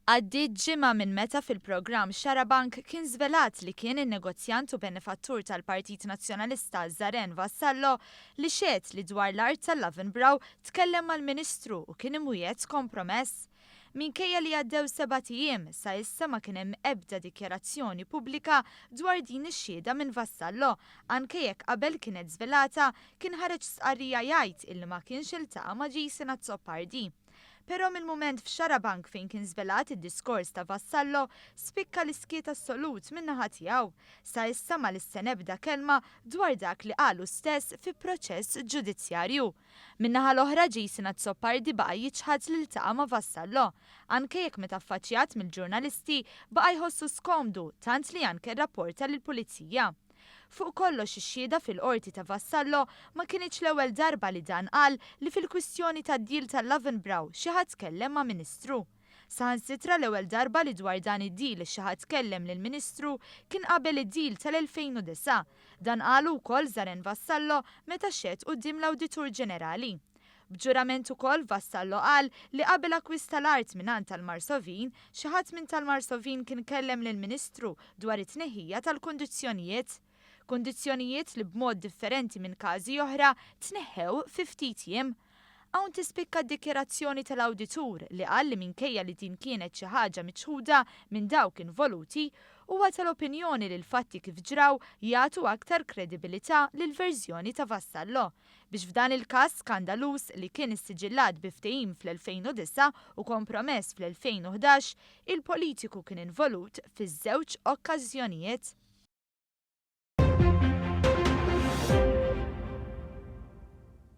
Għaddiet ġimgħa minn meta fil-programm Xarabank kien żvelat li kien in-negozjant u benefattur tal-Partit Nazzjonalista Żaren Vassallo li xehed li dwar l-art tal-Lovenbrow tkellem mal-Ministru u kien imwiegħed kompromess. Minkejja li għaddew sebat ijiem, sa issa ma kien hemm ebda dikjarazzjoni pubblika dwar din ix-xhieda minn Vassallo, anke jekk qabel kienet żvelata kien ħareġ stqarrija jgħid illi ma kienx iltaqa' ma' Jason Azzopardi. Però mill-mument f'Xarabank fejn kien żvelat id-diskors ta' Vassallo, spikka l-iskiet assolut min-naħa tiegħu. Sa issa ma lissen ebda kelma dwar dak li qal hu stess fi proċess ġudizzjarju. Min-naħa l-oħra Jason Azzopardi baqa' jiċħad li ltaqa' ma' Vassallo. Anke jekk meta affaċċjat mill-ġurnalisti baqa' jħossu skomdu tant li anke rrapporta lill-Pulizija. Fuq kollox ix-xhieda fil-Qorti ta' Vassallo ma kinitx l-ewwel darba li dan qal li fil-kwistjoni tad-deal tal-Lovenbrow xi ħadd tkellem ma' Ministru. Saħansitra l-ewwel darba li dwar dan id-deal xi ħadd kellem lil Ministru kien qabel id-deal tal-2009. Dan qalu wkoll Zaren Vassallo meta xehed quddiem l-Awditur Ġenerali. B'ġurament ukoll Vassallo qal li qabel akkwista l-art mingħand tal-Marsovin, xi ħadd minn tal-Marsovin kien kellem lill-Ministru dwar it-tneħħija tal-kundizzjonijiet. Kundizzjonijiet li b'mod differenti minn każi oħra tneħħew fi ftit jiem. Hawn tispikka d-dikjarazzjoni tal-Awditur li qal li minkejja li din kienet xi ħaġa miċħuda minn dawk involuti, huwa tal-opinjoni li l-fatti kif ġraw jagħtu aktar kredibilità lill-verżjoni ta' Vassallo. Biex f'dan il-każ skandaluż li kien issiġillat bi ftehim fl-2009 u kompromess fl-2011, il-politiku kien involut fiż-żewġ okkażjonijiet.